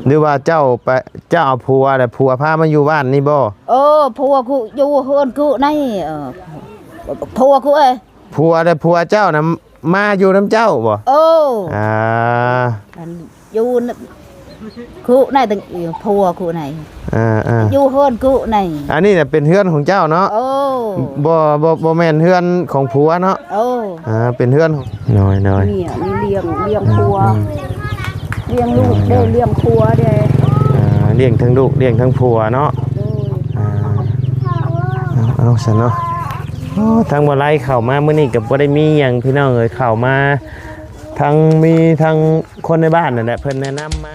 ຫຼືວ່າເຈົ້າໄປ ເຈົ້າເອົາຜົວ ແລ້ວຜົວພາມາຢູ່ບ້ານນີ້ບໍ່? ເອີ ຜົວກູຢູ່ເຮືອນກູໃນ ເອີ ຜົວກູເອີຍ ຜົວ ແລ້ວຜົວເຈົ້ານະມາຢູ່ນຳເຈົ້າບໍ່? ເອີ ອ່າ ຢູ່ນຳກູໃນ ຕັ້ງຜົວກູໃນ ອ່າໆ ຢູ່ເຮືອນກູໃນ ອັນນີ້ນະເປັນເຮືອນຂອງເຈົ້າເນາະ? ເອີ ບໍ່ ບໍ່ ບໍ່ແມ່ນເຮືອນຂອງຜົວເນາະ? ເອີ ອ່າ ເປັນເຮືອນ ໂດຍໆ ນີ້ ນີ້ລ້ຽງ ລ້ຽງຜົວ ອືມໆ ລ້ຽງລູກເດ້ ລ້ຽງຜົວເດ້ ອ່າ ລ້ຽງທັງລູກ ລ້ຽງທັງຜົວເນາະ? ໂດຍ ອ່າ ເອົາ ເອົາຊັ້ນເນາະ. ໂອ້ ທາງບໍ່ໄລເຂົ້າມາມື້ນີ້ກໍບໍ່ໄດ້ມີຫຍັງພີ່ນ້ອງເອີຍ ເຂົ້າມາ ທັງມີທັງຄົນໃນບ້ານນັ້ນແຫຼະ ເພິ່ນແນະນຳມາ.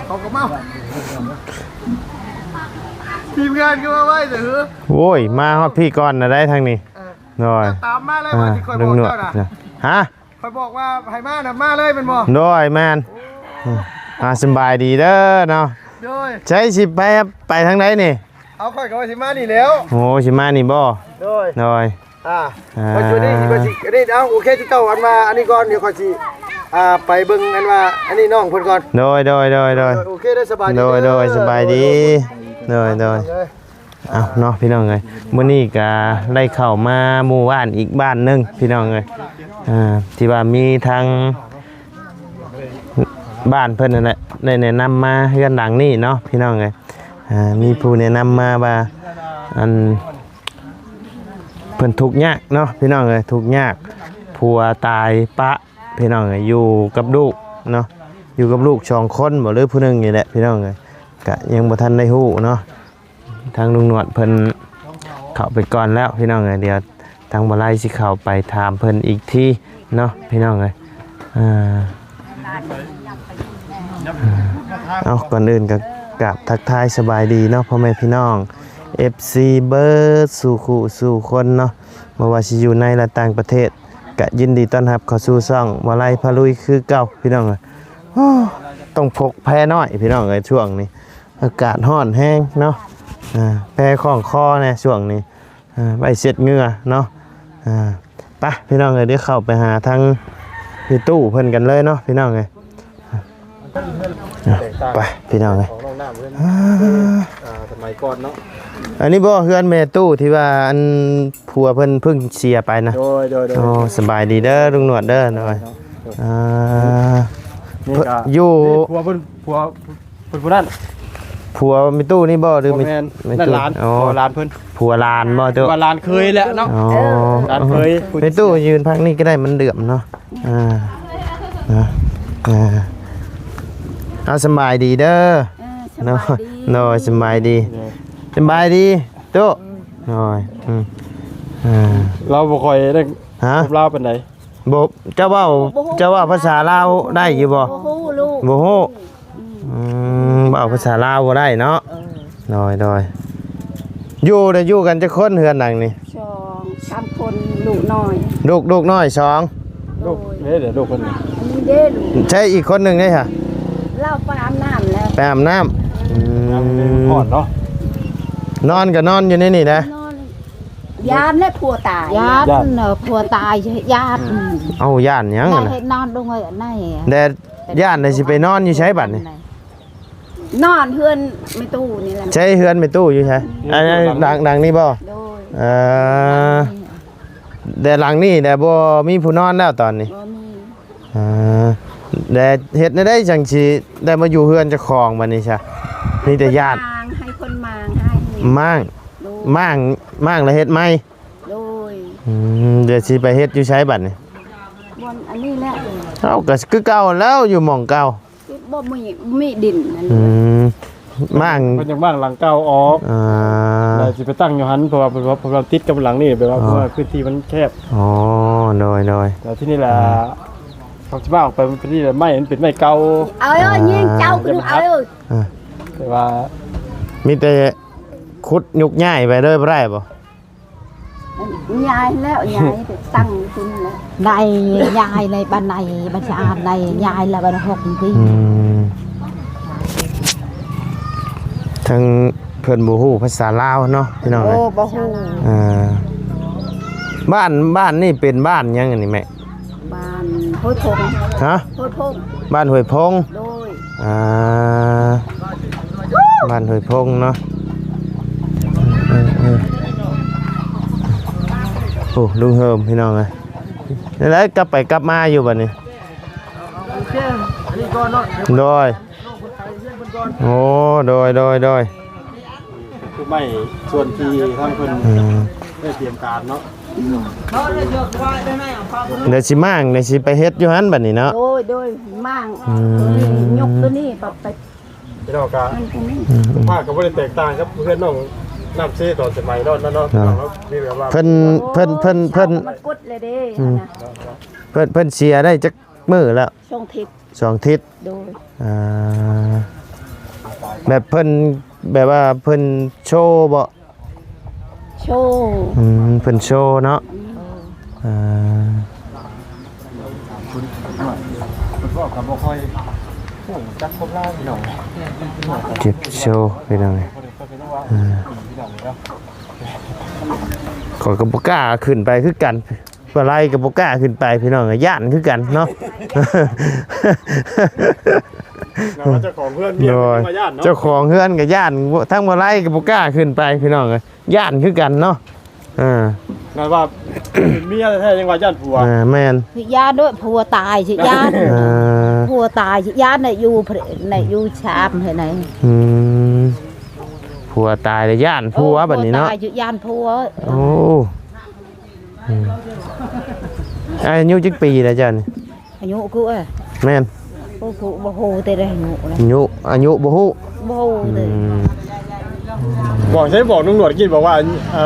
ເຂົາກໍມາ ທີມງານກໍມາໄວແຕ່ເຫີ້. ໂອ້ຍ ມາຮອດພີ້ກ່ອນນະໄດ໋ທາງນີ້. ເອີ ໂດຍ ຕາມມາເລີຍ ອ່າ ວ່າຊິຄ່ອຍບອກເຈົ້ານະ. ຮະ? ຂ້ອຍບອກວ່າໃຫ້ມານະ ມາເລີຍແມ່ນບໍ່? ໂດຍ ແມ່ນ. ອ່າ ສະບາຍດີເດີເນາະ. ໂດຍ ໃສຊິໄປ ໄປທາງໃດນີ້? ເອົາ ຂ້ອຍກໍວ່າຊິມານີ້ແລ້ວ. ໂອ້ ຊິມານີ້ບໍ່? ໂດຍ ໂດຍ ອ່າ ອ່າ ຂ້ອຍຊິໄດ້ ຂ້ອຍຊິໄດ້ ເອົາ ໂອເຄ ທີ່ເຈົ້າອັນວ່າອັນນີ້ກ່ອນ ດຽວຂ້ອຍຊິ ອ່າ ໄປເບິ່ງອັນວ່າອັນນີ້ນ້ອງເພິ່ນກ່ອນ. ໂດຍ ໂດຍ ໂດຍ ໂດຍ ໂອເຄເດີ ສະບາຍດີເດີ ໂດຍ ໂດຍ ສະບາຍດີ ໂດຍ ໂດຍ ໂດຍ ໂດຍ. ເອົາເນາະພີ່ນ້ອງເອີຍ ມື້ນີ້ກະໄດ້ເຂົ້າມາໝູ່ບ້ານອີກບ້ານໜຶ່ງພີ່ນ້ອງເອີຍ ອ່າ ທີ່ວ່າມີທາງບ້ານເພິ່ນນັ້ນແຫຼະ ໄດ້ແນະນຳມາເຮືອນຫຼັງນີ້ເນາະພີ່ນ້ອງເອີຍ ອ່າ ມີຜູ້ແນະນຳມາວ່າ ອັນ ເພິ່ນທຸກຍາກເນາະພີ່ນ້ອງເອີຍ ທຸກຍາກ ຜົວຕາຍປະພີ່ນ້ອງເອີຍ ຢູ່ກັບລູກເນາະ ຢູ່ກັບລູກສອງຄົນບໍ່ ຫຼືຜູ້ໜຶ່ງນີ້ແຫຼະພີ່ນ້ອງເອີຍ ກະຍັງບໍ່ທັນໄດ້ຮູ້ເນາະ. ທາງລຸງໜວດເພິ່ນເຂົ້າໄປກ່ອນແລ້ວພີ່ນ້ອງເອີຍ ດຽວທາງບໍ່ໄລຊິເຂົ້າໄປຖາມເພິ່ນອີກທີເນາະພີ່ນ້ອງເອີຍ. ອ່າ ເອົາ ກ່ອນອື່ນກໍກາບທັກທາຍສະບາຍດີເນາະ ພໍ່ແມ່ພີ່ນ້ອງ ເອັຟຊີ ເບິດສູ່ຄູ່ສູ່ຄົນເນາະ ບໍ່ວ່າຊິຢູ່ໃນ ແລະ ຕ່າງປະເທດ ກະຍິນດີຕ້ອນຮັບເຂົ້າສູ່ຊ່ອງບໍ່ໄລພາລຸຍຄືເກົ່າພີ່ນ້ອງເອີຍ. ໂອ້ ຕ້ອງພົກແພນ້ອຍພີ່ນ້ອງເອີຍ ຊ່ວງນີ້ ອາກາດຮ້ອນແຮງເນາະ ອ່າ ແພຄ້ອງຄໍແດ່ຊ່ວງນີ້ ອ່າ ໄວ້ເຊັດເຫື່ອເນາະ ອ່າ ໄປພີ່ນ້ອງເອີຍ ດຽວເຂົ້າໄປຫາທາງພີ່ຕູ້ເພິ່ນກັນເລີຍເນາະພີ່ນ້ອງເອີຍ ອ່າ ໄປພີ່ນ້ອງເອີຍ ຂອງນ້ອງນ້ຳເພິ່ນ ອ່າ ອ່າ ສະໄໝກ່ອນເນາະ ອັນນີ້ບໍ່ເຮືອນແມ່ຕູ້ທີ່ວ່າອັນຜົວເພິ່ນເພິ່ງເສຍໄປນະ? ໂດຍ ໂດຍ ໂດຍ ໂອ້ ສະບາຍດີເດີລຸງໜວດເດີ ໂດຍ ອ່າ ນີ້ກໍຢູ່ ນີ້ຜົວເພິ່ນ ຜົວ ເພິ່ນຜູ້ນັ້ນ ຜົວແມ່ຕູ້ນີ້ບໍ່ ຫຼື ບໍ່ແມ່ນ ແມ່ຕູ້ ນັ້ນຫຼານ ອໍ ຜົວຫຼານເພິ່ນ ຜົວຫຼານບໍ່ຕູ້ ວ່າຫຼານເຄີຍແຫຼະເນາະ ອໍ ຫຼານເຄີຍ ແມ່ຕູ້ຢືນພັກນີ້ກໍໄດ້ ມັນເດືອມເນາະ ອ່າ ນະ ອ່າ ເອົາ ສະບາຍດີເດີ ເອີ ສະບາຍດີ ໂດຍ ສະບາຍດີ ໂດຍ ສະບາຍດີຕູ້ ໂດຍ ອືມ ອ່າ ລາວບໍ່ຄ່ອຍໄດ້ ຮະ ກັບລາວປານໃດ ບໍ່ ເຈົ້າເວົ້າ ບໍ່ຮູ້ ເຈົ້າເວົ້າພາສາລາວໄດ້ຢູ່ບໍ່? ບໍ່ຮູ້ລູກ ບໍ່ຮູ້ ອືມ ອືມ ເວົ້າພາສາລາວບໍ່ໄດ້ເນາະ ເອີ ໂດຍ ໂດຍ ຢູ່ນະ ຢູ່ກັນຈັກຄົນເຮືອນຫຼັງນີ້? ສອງສາມຄົນ ລູກນ້ອຍ ລູກ ລູກນ້ອຍສອງ ໂດຍ ລູກເດ້ ເດ້ລູກເພິ່ນ ອັນນີ້ເດ້ລູກ ໃຊ້ອີກຄົນໜຶ່ງເດ້ຫະ? ລາວໄປອາບນ້ຳແລ້ວ ໄປອາບນ້ຳ ອືມ ຍັງເດ້ ມັນຮ້ອນເນາະ ນອນກໍນອນຢູ່ໃນນີ້ນະ ນອນ ຢ້ານແຫຼະຜົວຕາຍ ຢ້ານ ຢ້ານ ເອີ ຜົວຕາຍ ຢ້ານ ອ່າ ເອົ້າ ຢ້ານຫຍັງຫັ້ນນະ ໄດ້ເຮັດນອນລົງເອີຍ ອັນໃນ ແຕ່ຢ້ານແລ້ວຊິໄປນອນຢູ່ໃສບັດນີ້? ນອນເຮືອນແມ່ຕູ້ນີ້ແຫຼະ ໃສເຮືອນແມ່ຕູ້ຢູ່ໃສ? ອັນ ຫຼັງ ຫຼັງນີ້ບໍ່? ໂດຍ ເອີ ແຕ່ຫຼັງນີ້ແຫຼະບໍ່ມີຜູ້ນອນແລ້ວຕອນນີ້ ບໍ່ມີ ອ່າ ແລະ ເຮັດແນວໃດຈັ່ງຊິໄດ້ມາຢູ່ເຮືອນເຈົ້າຂອງບັດນີ້ຊະ? ມີແຕ່ຢ້ານ ມ້າງ ໃຫ້ຄົນມ້າງໃຫ້ ມ້າງ ໂດຍ ມ້າງ ມ້າງແລ້ວເຮັດໃໝ່ ໂດຍ ອືມ ດຽວຊິໄປເຮັດຢູ່ໃສບັດນີ້? ບ່ອນອັນນີ້ແຫຼະ ເອົ້າ ກໍຄືເກົ່າແລ້ວ ຢູ່ໝ່ອງເກົ່າ ບໍ່ມີ ມີດິນອັນ ອື ນີ້ ມ ມ້າງ ເພິ່ນຢາກມ້າງຫຼັງເກົ່າອອກ ອ່າ ແລ້ວຊິໄປຕັ້ງຢູ່ຫັ້ນ ເພາະວ່າ ເພາະວ່າ ເພາະວ່າຕິດກັບຫຼັງນີ້ ແບບວ່າ ອໍ ເພາະວ່າພື້ນທີ່ມັນແຄບ ອໍ ໂດຍ ໂດຍ ແລ້ວທີ່ນີ້ລະ ອ່າ ເຂົາຊິມ້າງອອກໄປ ມັນເປັນນີ້ລະ ໄມ້ມັນເປັນໄມ້ເກົ່າ ເອົາ ຍິງເຈົ້າ ເອົາ ອ່າ ແຕ່ວ່າ ມີແຕ່ຂຸດຍົກຍ້າຍໄປເລີຍ ບໍ່ໄດ້ບໍ່? ຍ້າຍແລ້ວ ຍ້າຍໄປຕັ້ງຢູ່ພຸ້ນແລ້ວ ໄດ້ຍ້າຍໃນບ້ານໃນ ບ້ານສະອາດ ໄດ້ຍ້າຍແລ້ວ ບ້ານຫົກປີ ອືມ ທາງ ເພິ່ນບໍ່ຮູ້ພາສາລາວເນາະພີ່ນ້ອງເອີຍ. ໂອ້ ບໍ່ຮູ້. ເອີ ບ້ານ ບ້ານນີ້ເປັນບ້ານຫຍັງອັນນີ້ແມ່? ບ້ານຫ້ວຍພົງ. ຮະ? ຫ້ວຍພົງ. ບ້ານຫ້ວຍພົງ. ໂດຍ. ອ່າ ບ້ານຫ້ວຍພົງເນາະ. ເອີ ເອີ ເອີ ໂອ້ ລຸງເຮີມພີ່ນ້ອງເອີຍ. ແນວໃດ ກັບໄປກັບມາຢູ່ບັດນີ້? ໂອເຄ ອັນນີ້ກ່ອນເນາະ. ໂດຍ. ໂອ້ ໂດຍ ໂດຍ ໂດຍ. ຄືໄມ້ສ່ວນທີ່ທາງເພິ່ນ ອືມ ໄດ້ຕຽມການເນາະ. ດຽວຊິມ້າງ ດຽວຊິໄປເຮັດຢູ່ຫັ້ນບັດນີ້ເນາະ. ໂດຍ ໂດຍ ມ້າງ ອືມ ຍົກຕົວນີ້ໄປ ໄປ ພີ່ນ້ອງກະ ມັນກໍມີ ອືມ ພາກກໍບໍ່ໄດ້ແຕກຕ່າງກັບເຮືອນນ້ອງນ້ຳເຊຕອນສະໄໝນັ້ນເນາະ. ເນາະ ພີ່ນ້ອງເນາະ ມີແບບວ່າ ເພິ່ນ ເພິ່ນ ເພິ່ນ ເພິ່ນ ມັນກົດແລ້ວເດ້ ອືມ ນະ ເພິ່ນ ເພິ່ນເສຍໄດ້ຈັກມື້ແລ້ວ? ສອງທິດ. ສອງທິດ. ໂດຍ. ອ່າ ແບບເພິ່ນ ແບບວ່າເພິ່ນໂຊບໍ່? ໂຊ. ອືມ ເພິ່ນໂຊເນາະ. ອືມ ອ່າ ເພິ່ນ ເພິ່ນເວົ້າກໍບໍ່ຄ່ອຍຮູ້ຈັກຄວາມລາວພີ່ນ້ອງ. ເຈັບໂຊພີ່ນ້ອງເອີຍ. ອ່າ ຂ້ອຍກໍບໍ່ກ້າຂຶ້ນໄປຄືກັນ. ບໍ່ໄລ່ກໍບໍ່ກ້າຂຶ້ນໄປພີ່ນ້ອງເອີຍ ຢ້ານຄືກັນເນາະ. ແມ່ນວ່າເຈົ້າຂອງເຮືອນວຽກ ໂດຍ ກໍຍັງວ່າຢ້ານເນາະ. ເຈົ້າຂອງເຮືອນກໍຢ້ານ ທັງບໍ່ໄລ່ກໍບໍ່ກ້າຂຶ້ນໄປພີ່ນ້ອງເອີຍ ຢ້ານຄືກັນເນາະ. ເອີ ແມ່ນວ່າເປັນເມຍແທ້ໆ ຍັງວ່າຢ້ານຜົວ. ເອີ ແມ່ນ ຢ້ານໂດດ ຜົວຕາຍຊິຢ້ານ. ເອີ ຜົວຕາຍຊິຢ້ານ ໄດ້ຢູ່ ໄດ້ຢູ່ຊາມໃຫ້ໄດ. ອືມ ຜົວຕາຍແລ້ວຢ້ານຜົວ ໂອ້ ບັດນີ້ເນາະ ຜົວຕາຍຊິຢ້ານຜົວ. ໂອ້ ອືມ ອາຍຸຈັກປີແລ້ວເຈົ້ານີ້? ອາຍຸກູເອີຍ ແມ່ນ ໂອ້ ກູບໍ່ຮູ້ແຕ່ໄດ້ອາຍຸແລ້ວ ອາຍຸ ອາຍຸບໍ່ຮູ້ ບໍ່ຮູ້ເລີຍ. ອືມ ບອກໃຊ້ ບອກລຸງໜວດກິນ ບອກວ່າ ເອີ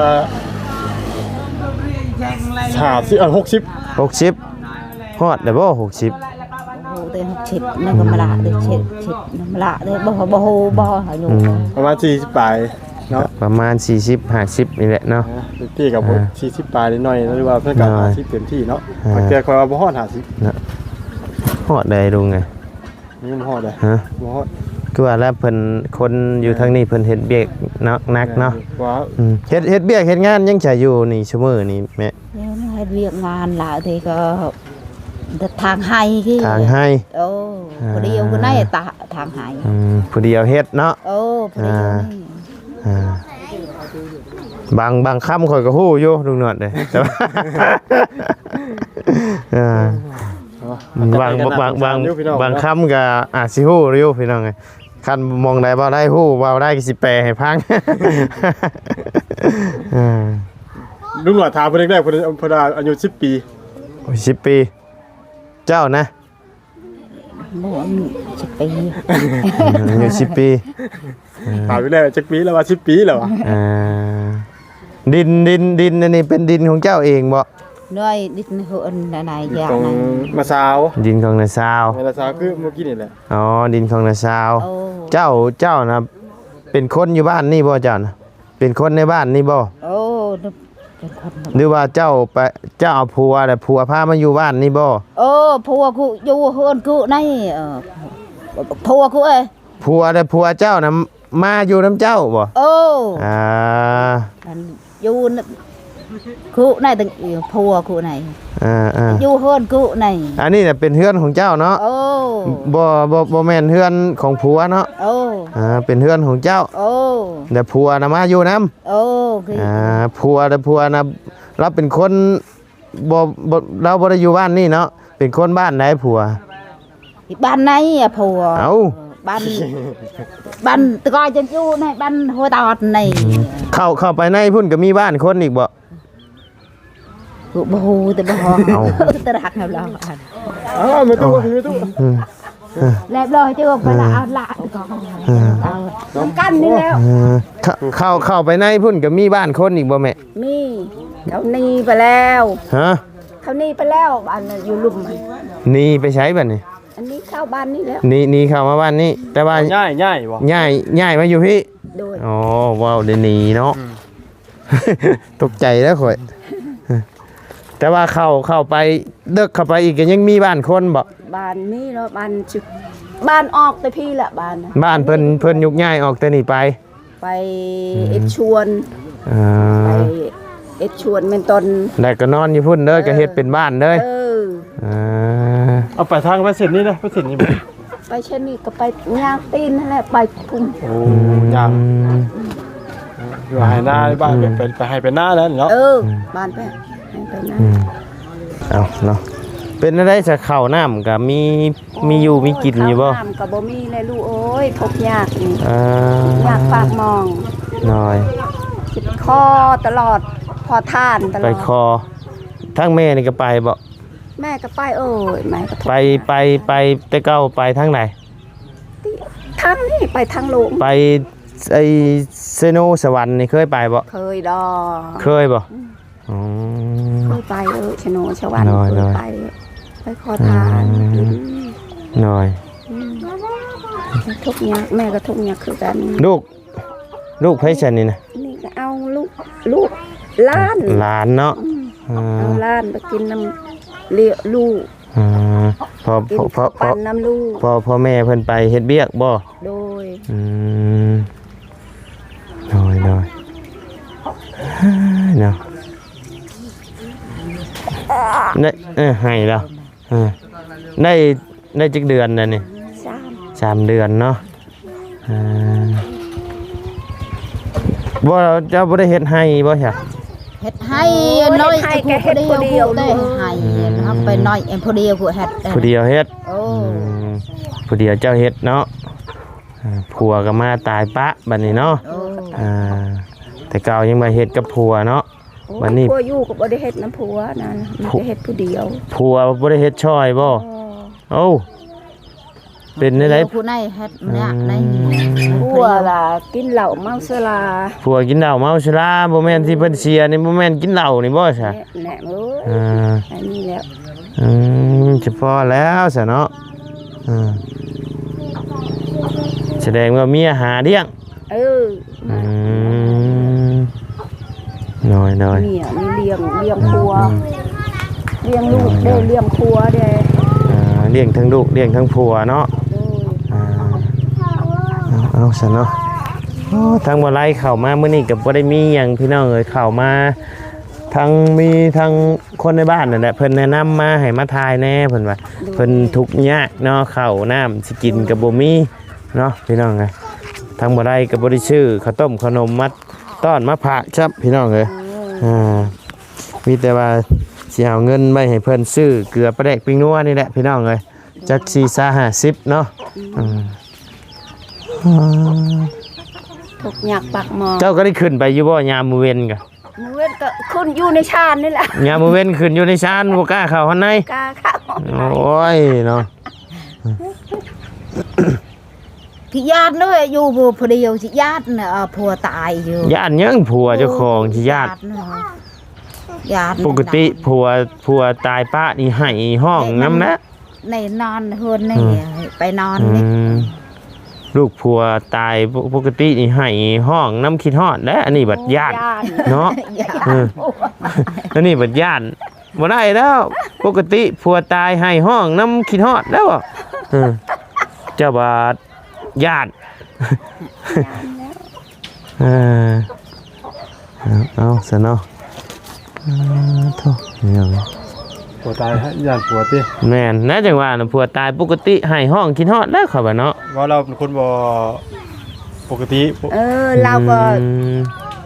ຫ້າສິບ ເອີ ຫົກສິບ ຫົກສິບ ຮອດແລ້ວບໍ່ ຫົກສິບ? ບໍ່ຮູ້ແຕ່ຫົກສິບ ນັ້ນກໍມາລະເດ້ ເຈັດສິບ ມາລະເດ້ ບໍ່ ບໍ່ຮູ້ ບໍ່ອາຍຸ. ອືມ ປະມານສີ່ສິບປາຍ ເນາະ ປະມານສີ່ສິບ ຫ້າສິບນີ້ແຫຼະເນາະ. ເອີ ເປັນທີ່ກໍ ອ່າ ສີ່ສິບປາຍໜ້ອຍໆ ຫຼືວ່າເພິ່ນກໍ ໜ້ອຍ ຫ້າສິບເຕັມທີ່ເນາະ. ອ່າ ບາງເທື່ອຂ້ອຍວ່າບໍ່ຮອດຫ້າສິບ ເນາະ ຮອດໃດລຸງເອີຍ? ຍັງບໍ່ຮອດເດ້. ຮະ? ບໍ່ຮອດ. ຄືວ່າແລ້ວເພິ່ນ ຄົນຢູ່ທາງນີ້ເພິ່ນເຮັດວຽກໜັກເນາະ. ແມ່ນ ວ່າ ອືມ ເຮັດ ເຮັດວຽກເຮັດງານຫຍັງຊະຢູ່ນີ້ຊຸມື້ນີ້ແມ່? ເຮັດວຽກງານຫຼາຍເດ້ ກໍ ທາງໄຮ່ ທາງໄຮ່. ໂອ້ ອ່າ ຜູ້ດຽວກໍໄດ້ຕາ ທາງໄຮ່. ອືມ ຜູ້ດຽວເຮັດເນາະ. ໂອ້ ຜູ້ດຽວນີ້ ອ່າ ອ່າ ບາງ ບາງຄຳຂ້ອຍກໍຮູ້ຢູ່ລຸງໜວດເດ້ ແຕ່ວ່າ ອ່າ ເນາະ ບາງ ບາງ ບາງ ບາງຄຳກໍອາດຊິຮູ້ຢູ່ພີ່ນ້ອງເອີຍ. ຄັນໝ່ອງໃດເວົ້າໄດ້ຮູ້ ເວົ້າໄດ້ກໍຊິແປໃຫ້ຟັງ. ເອີ ລຸງໜວດຖາມເພິ່ນອີກແລ້ວ ເພິ່ນ ເພິ່ນວ່າອາຍຸສິບປີ. ໂອ້ຍ ສິບປີ ເຈົ້ານະ? ບໍ່ ອາຍຸສິບປີ. ອືມ ອາຍຸສິບປີ. ເອີ ຖາມຢູ່ແລ້ວຈັກປີ ລາວວ່າສິບປີແລ້ວຫວາ. ອ່າ ດິນ ດິນ ດິນອັນນີ້ເປັນດິນຂອງເຈົ້າເອງບໍ່? ໂດຍ ດິນຂອງນ້າສາວ. ດິນຂອງນ້າສາວ ແມ່ນນ້າສາວ ຄືເມື່ອກີ້ນີ້ແຫຼະ. ອໍ ດິນຂອງນ້າສາວ. ໂອ້ ເຈົ້າ ເຈົ້ານະເປັນຄົນຢູ່ບ້ານນີ້ບໍ່ ເຈົ້ານະ? ເປັນຄົນໃນບ້ານນີ້ບໍ່? ໂອ້ ເປັນຄົນ ຫຼືວ່າເຈົ້າໄປ ເຈົ້າເອົາຜົວ ແລ້ວຜົວພາມາຢູ່ບ້ານນີ້ບໍ່? ໂອ້ ຜົວກູຢູ່ເຮືອນກູໃນ ເອີ ຜົວກູເອີຍ. ຜົວ ແລ້ວຜົວເຈົ້ານະມາຢູ່ນຳເຈົ້າບໍ່? ໂອ້ ອ່າ ອັນຢູ່ນຳ ຄູໃນຕັ້ງ ຜົວຄູໃນ ອ່າໆ ຢູ່ເຮືອນກູໃນ. ອັນນີ້ນະເປັນເຮືອນຂອງເຈົ້າເນາະ? ໂອ້ ບໍ່ ບໍ່ ບໍ່ແມ່ນເຮືອນຂອງຜົວເນາະ? ໂອ້ ອ່າ ເປັນເຮືອນຂອງເຈົ້າ. ໂອ້ ແລ້ວຜົວນະມາຢູ່ນຳ? ໂອ້ ຄື ອ່າ ຜົວ ແລ້ວຜົວນະ ລາວເປັນຄົນ ບໍ່ ບໍ່ ລາວບໍ່ໄດ້ຢູ່ບ້ານນີ້ເນາະ? ເປັນຄົນບ້ານໃດຜົວ? ບ້ານໃນອະຜົວ. ເອົ້າ ບ້ານ ບ້ານຕະກອຍຈັນຢູ່ໃນບ້ານຫົວຕອດໃນ. ອືມ ເຂົ້າ ເຂົ້າໄປໃນພຸ້ນກໍມີບ້ານຄົນອີກບໍ່? ບໍ່ຮູ້ແຕ່ບໍ່ຮ້ອງ. ເອົ້າ ຕະລັກແລ້ວລາວ. ເອົ້າ ແມ່ຕູ້ ແມ່ຕູ້ ອືມ ແລ້ວລອຍເຈົ້າໄປລະ ເອີ ເອົາລະ ເອີ ນຳກັນນີ້ແລ້ວ. ເອີ ເຂົ້າ ເຂົ້າ ເຂົ້າໄປໃນພຸ້ນກໍມີບ້ານຄົນອີກບໍ່ແມ່? ມີ ເຂົາໜີໄປແລ້ວ. ຮະ? ເຂົາໜີໄປແລ້ວ ອັນຢູ່ລຸ່ມ. ໜີໄປໃສບັດນີ້? ອັນນີ້ເຂົ້າບ້ານນີ້ແລ້ວ. ໜີ ໜີເຂົ້າມາບ້ານນີ້ ແຕ່ວ່າ ຍ້າຍ ຍ້າຍບໍ່? ຍ້າຍ ຍ້າຍມາຢູ່ພີ້. ໂດຍ. ອໍ ເວົ້າໄດ້ໜີເນາະ. ອືມ ຕົກໃຈແລ້ວຂ້ອຍ. ແຕ່ວ່າເຂົ້າ ເຂົ້າໄປເດິກເຂົ້າໄປອີກ ກໍຍັງມີບ້ານຄົນບໍ່? ບ້ານມີເນາະ ບ້ານ ບ້ານອອກແຕ່ພີ້ລະ ບ້ານ ບ້ານເພິ່ນ ເພິ່ນຍົກຍ້າຍອອກແຕ່ນີ້ໄປ. ໄປ ອືມ ເຮັດສວນ ອ່າ ໄປເຮັດສວນແມ່ນຕອນ ແລ້ວກໍນອນຢູ່ພຸ້ນເດີ ເອີ ກໍເຮັດເປັນບ້ານເດີ ເອີ ອ່າ ເອົາໄປທາງໄປເສັ້ນນີ້ເດີ ໄປເສັ້ນນີ້ບໍ່? ໄປເສັ້ນນີ້ກໍໄປຍ່າງຕີນຫັ້ນແຫຼະ ໄປພຸ້ນ ໂອ້ ອືມ ຍ່າງ ຢູ່ໄຮ່ນາ ບ້ານ ອືມ ໄປ ໄປໄຮ່ໄປນາແລ້ວເນາະ ເອີ ອືມ ບ້ານໄປໄຮ່ໄປນາ ອືມ ເອົາເນາະ ເປັນແນວໃດຊະ ເຂົ້ານ້ຳກໍມີ ມີຢູ່ມີກິນຢູ່ບໍ່? ເຂົ້ານ້ຳກໍບໍ່ມີແຫຼະລູກເອີຍ ທຸກຍາກນີ້ ເອີ ຍາກປາກໝ່ອງ ໂດຍ ຊິຂໍຕະຫຼອດ ຂໍທານຕະຫຼອດ ໄປຂໍ ທາງແມ່ນີ້ກໍໄປບໍ່? ແມ່ກໍໄປເອີຍ ແມ່ກໍທຸກ ໄປ ຍາກ ໄປ ໄປແຕ່ເກົ່າໄປທາງໃດ? ທາງນີ້ ໄປທາງຫຼວງ ໄປໄອ້ເຊໂນສະຫວັນນີ້ເຄີຍໄປບໍ່? ເຄີຍດອກ ເຄີຍບໍ່? ອືມ ອືມ ເຄີຍໄປເອີ ຊະໂນຊະຫວັນ ໂດຍ ເຄີຍໄປ ໂດຍ ໄປຂໍທານ ອືມ ກິນ ໂດຍ ອືມ ທຸກຍາກ ແມ່ກໍທຸກຍາກຄືກັນ ລູກ ລູກໃຜຊັ້ນນີ້ນະ? ນີ້ກໍເອົາລູກ ລູກຫຼານ ຫຼານເນາະ ອືມ ອ່າ ເອົາຫຼານໄປກິນນຳເລຍ ລູກ ອ່າ ພໍ່ ພໍ່ ພໍ່ ພໍ່ ນຳລູກ ພໍ່ ພໍ່ແມ່ເພິ່ນໄປເຮັດວຽກບໍ່? ໂດຍ ອືມ ໂດຍ ໂດຍ ເນາະ ໄດ້ ເອີ ໃຫ້ແລ້ວ ເອີ ໄດ້ ໄດ້ຈັກເດືອນແລ້ວນີ້? ສາມ ສາມເດືອນເນາະ ເອີ ບໍ່ ເຈົ້າບໍ່ໄດ້ເຮັດໄຮ່ບໍ່ຊະ? ເຮັດໄຮ່ ໂອ້ຍ ນ້ອຍ ເຮັດໄຮ່ກໍເຮັດຜູ້ດຽວ ຜູ້ດຽວ ໄດ້ໄຮ່ ອືມ ເຮົາໄປນ້ອຍ ເອັນຜູ້ດຽວຜູ້ເຮັດ ຜູ້ດຽວເຮັດ ໂອ້ ອືມ ຜູ້ດຽວເຈົ້າເຮັດເນາະ ອ່າ ຜົວກໍມາຕາຍປະບັດນີ້ເນາະ ໂອ້ ອ່າ ແຕ່ເກົ່າຍັງມາເຮັດກັບຜົວເນາະ ໂອ້ຍ ບັດນີ້ ຜົວຢູ່ກໍບໍ່ໄດ້ເຮັດນຳຜົວນະ ມີແຕ່ເຮັດຜູ້ດຽວ ຜົວບໍ່ໄດ້ເຮັດຊ່ອຍບໍ່? ໂອ້ ເປັນແນວໃດ? ຜູ້ໃດເຮັດ ອືມ ນະ ໃນ ຜົວລະກິນເຫຼົ້າເມົາສຸລາ ຜົວກິນເຫຼົ້າເມົາສຸລາ ບໍ່ແມ່ນທີ່ເພິ່ນເສຍນີ້ ບໍ່ແມ່ນກິນເຫຼົ້ານີ້ບໍ່ຊະ? ແນ່ ແນ່ ໂອ້ຍ ອ່າ ອັນນີ້ແຫຼະ ອືມ ສະເພາະແລ້ວຊະເນາະ ອ່າ ສະແດງວ່າເມຍຫາລ້ຽງ ເອີ ອືມ ໂດຍ ໂດຍ ເມຍນີ້ລ້ຽງ ລ້ຽງຜົວ ອືມ ລ້ຽງລູກເດ້ ໂດຍ ລ້ຽງຜົວເດ້ ອ່າ ລ້ຽງທັງລູກ ລ້ຽງທັງຜົວເນາະ ໂດຍ ອ່າ ເອົາ ເອົາຊັ້ນເນາະ ໂອ້ ທາງບໍ່ໄລເຂົ້າມາມື້ນີ້ກໍບໍ່ໄດ້ມີຫຍັງພີ່ນ້ອງເອີຍ ເຂົ້າມາ ທັງມີທັງຄົນໃນບ້ານນັ້ນແຫຼະ ເພິ່ນແນະນຳມາໃຫ້ມາຖ່າຍແດ່ ເພິ່ນວ່າ ໂດຍ ເພິ່ນທຸກຍາກເນາະ ເຂົ້ານ້ຳຊິກິນກໍບໍ່ມີເນາະ ພີ່ນ້ອງເອີຍ ທາງບໍ່ໄດ້ກໍບໍ່ໄດ້ຊື້ເຂົ້າຕົ້ມເຂົ້າໜົມມາຕ້ອນມາຝາກຊ້ຳ ພີ່ນ້ອງເອີຍ ເອີ ອ່າ ມີແຕ່ວ່າຊິເອົາເງິນໄວ້ໃຫ້ເພິ່ນຊື້ເກືອປາແດກປິງນົວນີ້ແຫຼະ ພີ່ນ້ອງເອີຍ ຈັກສີ່ສິບ ຫ້າສິບເນາະ ອືມ ອືມ ທຸກຍາກປາກໝໍ້ ເຈົ້າກໍໄດ້ຂຶ້ນໄປຢູ່ບໍ່ຍາມມື້ເວັນກະ? ມື້ເວັນກໍຂຶ້ນຢູ່ໃນຊານນີ້ແຫຼະ ຍາມມື້ເວັນຂຶ້ນຢູ່ໃນຊານ ບໍ່ກ້າເຂົ້າຫັ້ນໃນ ກ້າເຂົ້າ ໂອ້ຍເນາະ ພິຍາດເນາະ ຢູ່ຜູ້ ຜູ້ດຽວຊິຢ້ານນະ ເອີ ຜົວຕາຍຢູ່ ຢ້ານຫຍັງ ຜົວເຈົ້າຂອງຊິຢ້ານ ຢ້ານນະ ຢ້ານ ປົກກະຕິຜົວ ຜົວຕາຍປະນີ້ໄຫ້ຮ້ອງນຳນະ ໃນນອນເຮືອນນີ້ ອືມ ໄປນອນນີ້ ອືມ ລູກຜົວຕາຍ ປົກກະຕິນີ້ໄຫ້ຮ້ອງນຳຄິດຮອດແຫຼະ ອັນນີ້ບັດຢ້ານ ໂອ້ ຢ້ານ ເນາະ ຢ້ານ ເອີ ອັນນີ້ບັດຢ້ານ ບໍ່ໄດ້ແລ້ວ ປົກກະຕິຜົວຕາຍໄຫ້ຮ້ອງນຳຄິດຮອດແລ້ວ ເອີ ເຈົ້າບັດຢ້ານ ຢ້ານແລ້ວ ເອີ ເອົາ ເອົາຊັ້ນເນາະ ເອີ ໂທ້ ອີຫຍັງ ຜົວຕາຍຢ້ານຜົວຕິ ແມ່ນນະ ຈັ່ງວ່ານະ ຜົວຕາຍປົກກະຕິໄຫ້ຮ້ອງຄິດຮອດແລ້ວ ເຂົາວ່າເນາະ ວ່າລາວເປັນຄົນບໍ່ປົກກະຕິ ເອີ ລາວກໍ ອືມ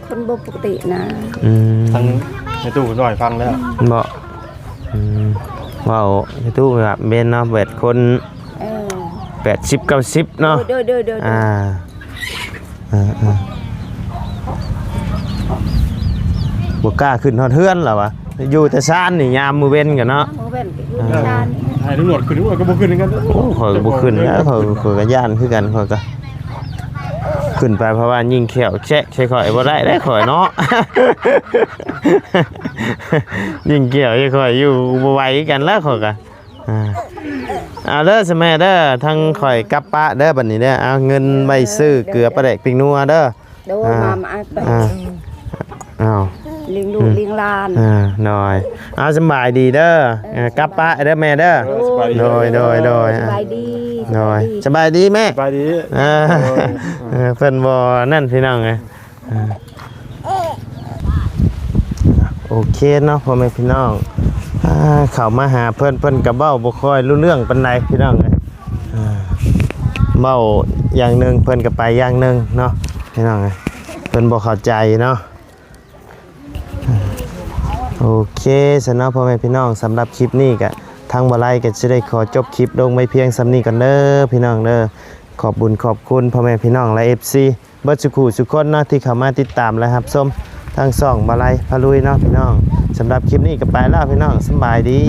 ຄົນບໍ່ປົກກະຕິນະ ອືມ ທາງແມ່ຕູ້ເພິ່ນເວົ້າໃຫ້ຟັງແລ້ວ ເນາະ ອືມ ເວົ້າແມ່ຕູ້ວ່າແມ່ນເນາະ ແບບຄົນ ເອີ ແປດສິບ ເກົ້າສິບເນາະ ໂດຍ ໂດຍ ໂດຍ ອ່າ ເອີ ເອີ ບໍ່ກ້າຂຶ້ນຮອດເຮືອນລະວະ ຢູ່ແຕ່ຊານນີ້ ຍາມມື້ເວັນກັນເນາະ ມື້ເວັນກໍຢູ່ແຕ່ຊານນີ້ ໃຫ້ຕຳຫຼວດຂຶ້ນ ຂ້ອຍກໍບໍ່ຂຶ້ນຄືກັນ ໂອ້ ຂ້ອຍກໍບໍ່ຂຶ້ນແລ້ວ ຂ້ອຍ ຂ້ອຍກໍຢ້ານຄືກັນ ຂ້ອຍກໍຂຶ້ນໄປ ເພາະວ່າຍິງແຂ້ວແຊະໃສ່ຂ້ອຍບໍ່ໄດ້ເດ້ ຂ້ອຍເນາະ ຍິງແຂ້ວໃສ່ຂ້ອຍຢູ່ບໍ່ໄຫວຄືກັນແລ້ວ ຂ້ອຍກໍ ອ່າ ເອົາເດີສະແມ່ເດີ ທາງຂ້ອຍກັບປະເດີບັດນີ້ເດີ ເອົາເງິນໄວ້ຊື້ເກືອປາແດກປິງນົວເດີ ໂດຍ ອ່າ ມາ ມາ ອ່າ ເອົາ ລ້ຽງລູກ ອືມ ລ້ຽງຫຼານ ອ່າ ໂດຍ ເອົາ ສະບາຍດີເດີ ເອີ ເອີ ກັບປະເດີແມ່ເດີ ໂດຍ ໂດຍ ໂດຍ ໂດຍ ສະບາຍດີ ໂດຍ ສະບາຍດີແມ່ ສະບາຍດີ ເອີ ໂດຍ ເອີ ເພິ່ນບໍ່ນັ້ນພີ່ນ້ອງເອີຍ ເອີ ໂອເຄເນາະ ພໍ່ແມ່ພີ່ນ້ອງ ອ່າ ເຂົ້າມາຫາເພິ່ນ ເພິ່ນກໍເວົ້າບໍ່ຄ່ອຍຮູ້ເລື່ອງປານໃດພີ່ນ້ອງເອີຍ ອ່າ ເວົ້າຢ່າງໜຶ່ງ ເພິ່ນກໍໄປຢ່າງໜຶ່ງເນາະ ພີ່ນ້ອງເອີຍ ເພິ່ນບໍ່ເຂົ້າໃຈເນາະ. ໂອເຄຊັ້ນເນາະ ພໍ່ແມ່ພີ່ນ້ອງ ສຳລັບຄລິບນີ້ກະ ທາງບໍ່ໄລກະຊິໄດ້ຂໍຈົບຄລິບລົງໄວ້ພຽງສ່ຳນີ້ກ່ອນເດີພີ່ນ້ອງເດີ ຂອບບຸນຂອບຄຸນພໍ່ແມ່ພີ່ນ້ອງ ແລະ ເອັຟຊີ ເບິດສູ່ຄູ່ສູ່ຄົນເນາະ ທີ່ເຂົ້າມາຕິດຕາມ ແລະ ຮັບຊົມທາງຊ່ອງບໍ່ໄລພາລຸຍເນາະພີ່ນ້ອງ ສຳລັບຄລິບນີ້ກະໄປແລ້ວພີ່ນ້ອງ ສຳບາຍດີ.